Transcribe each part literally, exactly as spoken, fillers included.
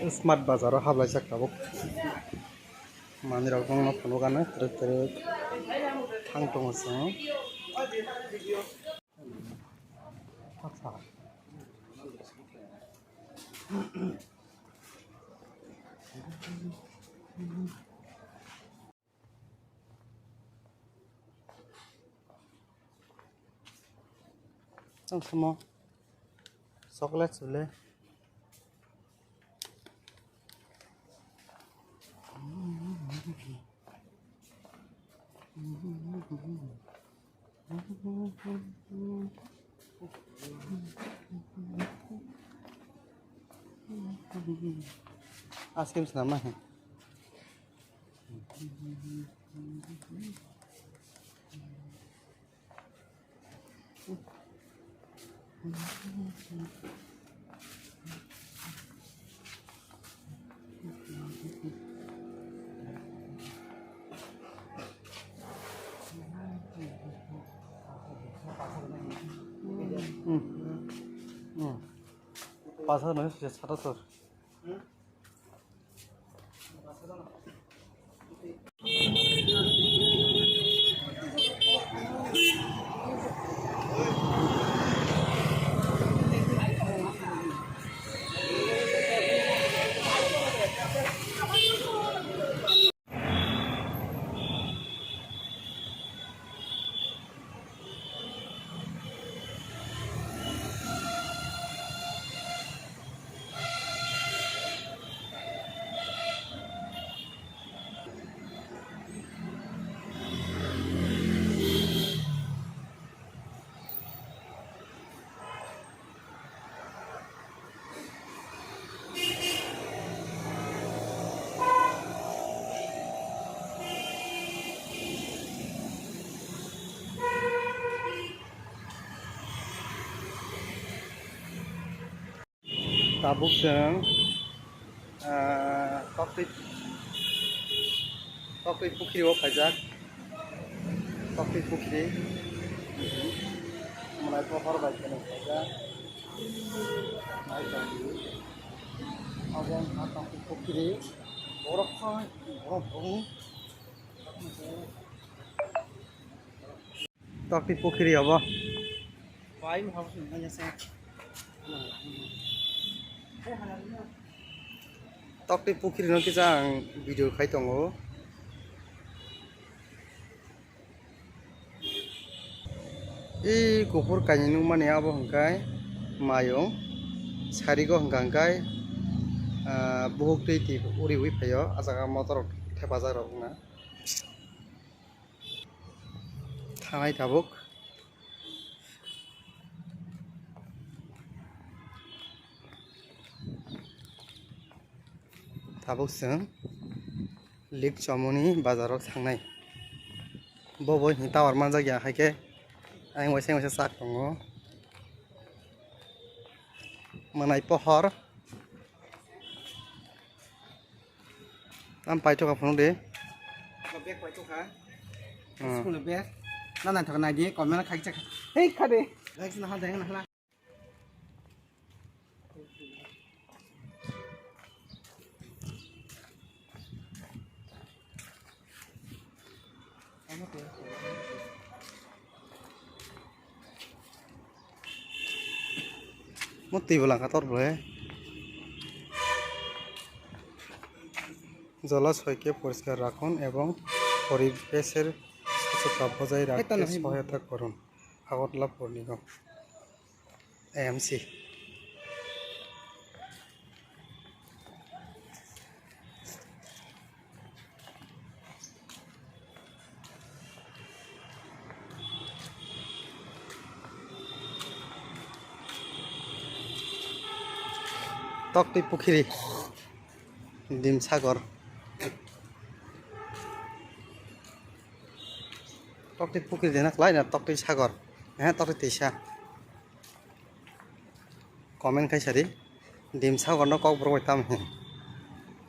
Smart Bazar o hablai jak tabuk. Manwi rok wngno phunuk ano twrwk twrwk thang tongo chwng. Ang samo chocolate sule. Ice cream swnam na. Hmm. Hmm. Pasal mana sih satu tur. Tabuk chwng, ah, toktwi, toktwi pukhiri o khaijak. Toktwi pukhiri. Mwnai pohor bai kheno khaijak. Nai tongdi. Obo wngkha toktwi pukhiri. Borok kha, borok bung. Toktwi pukhiri obo. Toktwi pukhiri no kisa ang video khai tongo. I kuphur kainwi nukmani abo hwnkhe mayung, sarigo hwnkha hwnkhe, ah, buhuk twi twi uriui phaio, ah jaga motor rok thepajak rok wngna. Thanai tabuk. Tabuk chwng Likchomoni bazar o thangnai. Bo bo hini tower manjak ya, hai khe ayang waisa waisa chak tongo. Mwnai pohor. Tam paitokha phunuk de. Bag paitokha. Hmm. School bag. Na naithok nai di, comment khai chak. Hei, kha de. Like na ha de na ha. Mo twi bo langkha tor bo he. জলাশয়কে পরিষ্কার রাখুন এবং পরিবেশের স্বচ্ছতা বজায় রাখতে সহায়তা করুন। আগরতলা পৌর নিগম, AMC. Toktwi pukhiri, Dim Sagor. Toktwi pukhiri de na kwlai na toktwi sagor. Eh, toktwi twisa. Comment khai sadi. Dim sagor no kokborok bai tam hin.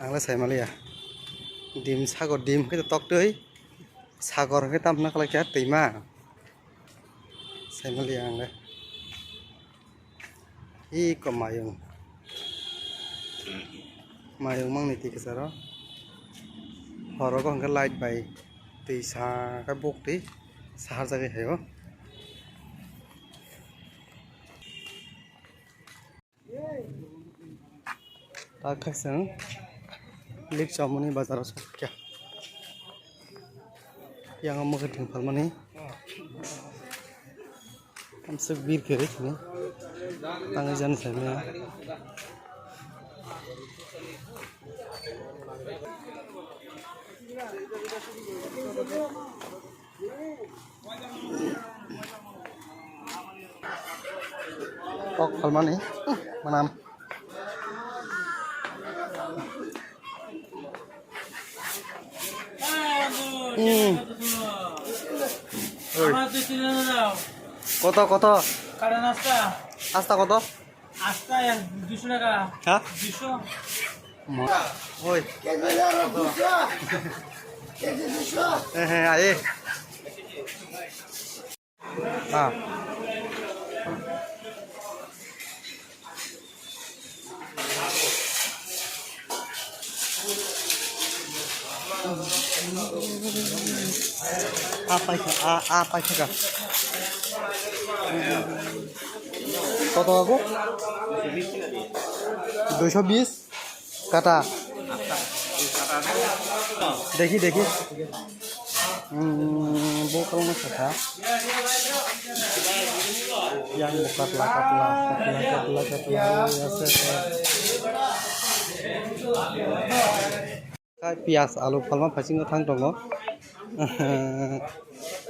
Ang le sai maliya. Dim sagor, dim khe toktwi. Sagor khe tam hwnna kwlai kha twima. Sai maliya ang le. Iko mayung. Mayung mangni twi kwcharo. Horogo hwnkhe light bai twi sa khe buk twi sahar jagwi haio. Tak khe chwng Likchomoni bazaro sokya. Yang mwkhwtwng phalmani. Tamswk bir kwrwi kheno tangwi jani saimanya. Kok phalmani manam. Hmm. Oi. Koto, koto? Asta koto? Asta yang duiso taka. Ha? Duiso. Oi. He, he, aye. Ah. Ah, paisa, ah, ah, paisa ka. Koto aku? Duiso bis. Kata. Dekhi, dekhi. Hmm, botol ma kata. Yang buka katla, katla, katla, katla, katla, ya, se, se. Khai piyas, alu phalma phaisingno thang tongo.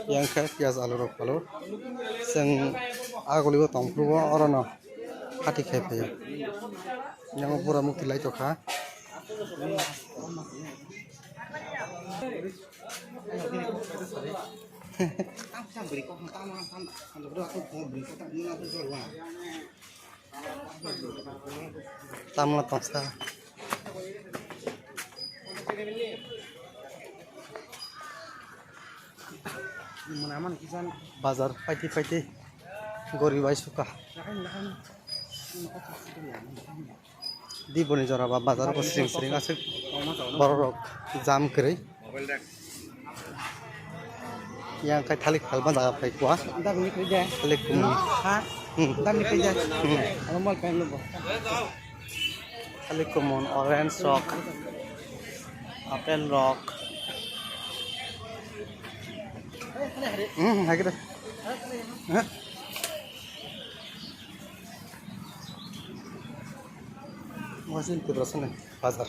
Yang khai piyas, alu rok phalo. Chwng agoligo tongphuru orono. Hati khai phaio. Yang bura mukti lai tokha. Tamla tongsa. Bazar paiti paiti gori bai suka. Diboni jora ba bazar ko sring sring aswk borok rok jam kwrwi. Yang khai thalik phalma jaga phai kua. Thalik kumon. Hmm. Hmm. Thalik kumon, orange rok, apple rok. Hmm, hai kira. Hah? Wasin Tiprasa ni bazar.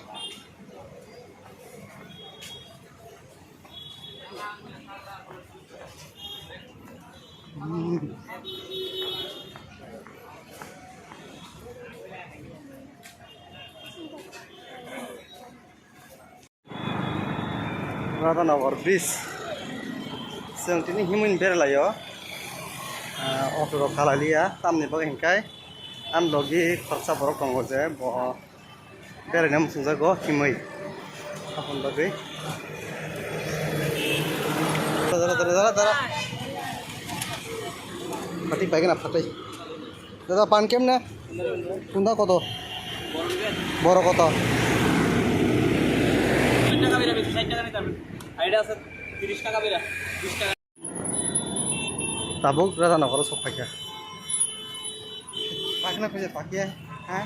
Radhanagar bridge. Chwng tini himwi beralaio. Ah, auto rok khalai liya, tamni bagwi hinkhe ani logi khoroksa borok tongo je bo beraina muchungjago himwi. Aboni bagwi. Dara, dara, dara, dara. Phatwi paigwna phatwi. Dada, pan kemne? Kunda koto? Boro koto? Tabuk Radhanagar o sok phaikha. Pakna khaja pakya, ha?